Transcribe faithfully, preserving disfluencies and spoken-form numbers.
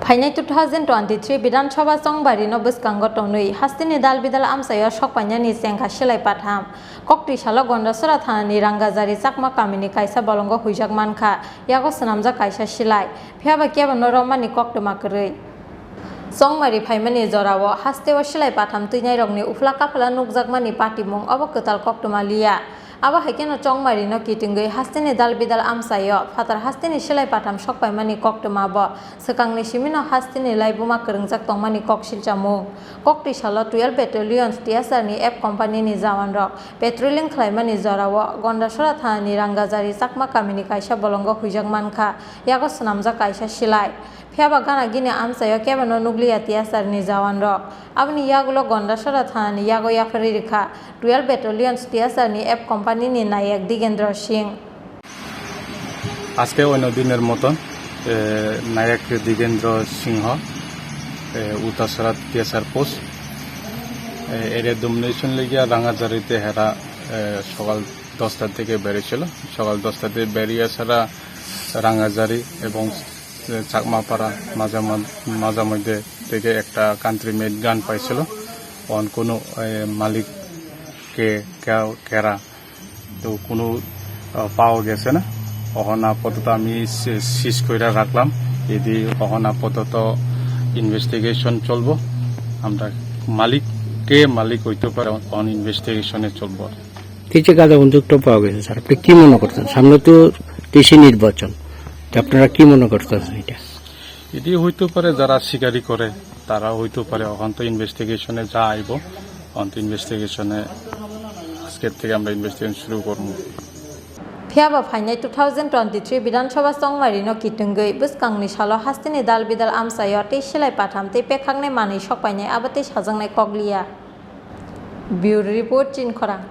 Phainai two thousand twenty-three Bidhan Sabha chongbarino bwskango tonwi hasteni dal bidal amchaio sokpainani chengkha silai patham. Koktwi salo Gondasora thanani Rangajari Chakma kamini kaisa bolongo huijak mankha, yago swnamjak kaisa silai. Phiyaba kebono romani koktwma kwrwi. Chongmari phaimani jorao hasteo silai patham twinairokni uphla kaphla nukjakmani patimung obo kwtal koktwma liya. Abo hai kheno chongmarino kitingwi hasteni dal bidal amchaio phatar hasteni silai patham sokpaimani koktwma bo swkangni simino hasteni laibuma kwrwngjak tongmani kok silchamung. Koktwi salo twelve Battalion T S R ni F company ni jawanrok patrolling khlaimani jorao Gondasora thanani Rangajari Chakma kamini kaisa bolongo huijak mankha, yago swnamjak kaisa silai. Phiyaba gana gini amchaio kebono nukliya T S R ni jawanrok. Aboni yagulo Gondasora thanani yago yapharwi rikha twelve Battalion T S R ni F company ni nayek Digendra Singh. আজকে অন্য দিনের মতন, এ, নায়ক দিগেন্দ্র সিংহ, এ, উত্তরসরা TSR post, এ, area domination লেগিয়া রাঙাজারিতে হেরা, এ, সকাল দশটার দিকে বেরিয়েছিল। সকাল দশটাতে বেরিয়ে সারা রাঙাজারি এবং চাকমাপাড়া মাঝামা-, মাঝামধ্যে থেকে একটা কান্ট্রি মেড গান পাইছিল। অন কোনো, এ, মালিক কে, কে-, কেরা তো কোনো, আহ, পাওয়া গেছে না। অহন আপাতত আমি সি-, সিজ কইরা রাখলাম। এদি অহন আপাতত ইনভেস্টিগেশন চলবো। আমরা মালিক, কে মালিক হইতে পারে, অহন ইনভেস্টিগেশনে চলবো। কিছু গাঁজা বন্দুক তো পাওয়া গেছে, স্যার। আপনি কি মনে করছেন? সামনে তো ডিসি নির্বাচন, তো আপনারা কি মনে করতেছেন এটা? এটি হইতে পারে যারা শিকারি করে, তারা হইতে পারে। অখন তো ইনভেস্টিগেশনে যা আইব, অখন তো ইনভেস্টিগেশনে আজকের থেকে আমরা ইনভেস্টিগেশন শুরু করবো। Phiyaba phainai two thousand twenty-three Bidhan Sabha chongmarino kitungwi bwskangni salo hasteni dal bidal amchaio tei silai patham tei pekhaknai manwi sokpainai abo tei sajaknai kokliya. Bureau Report, Chinkhorang.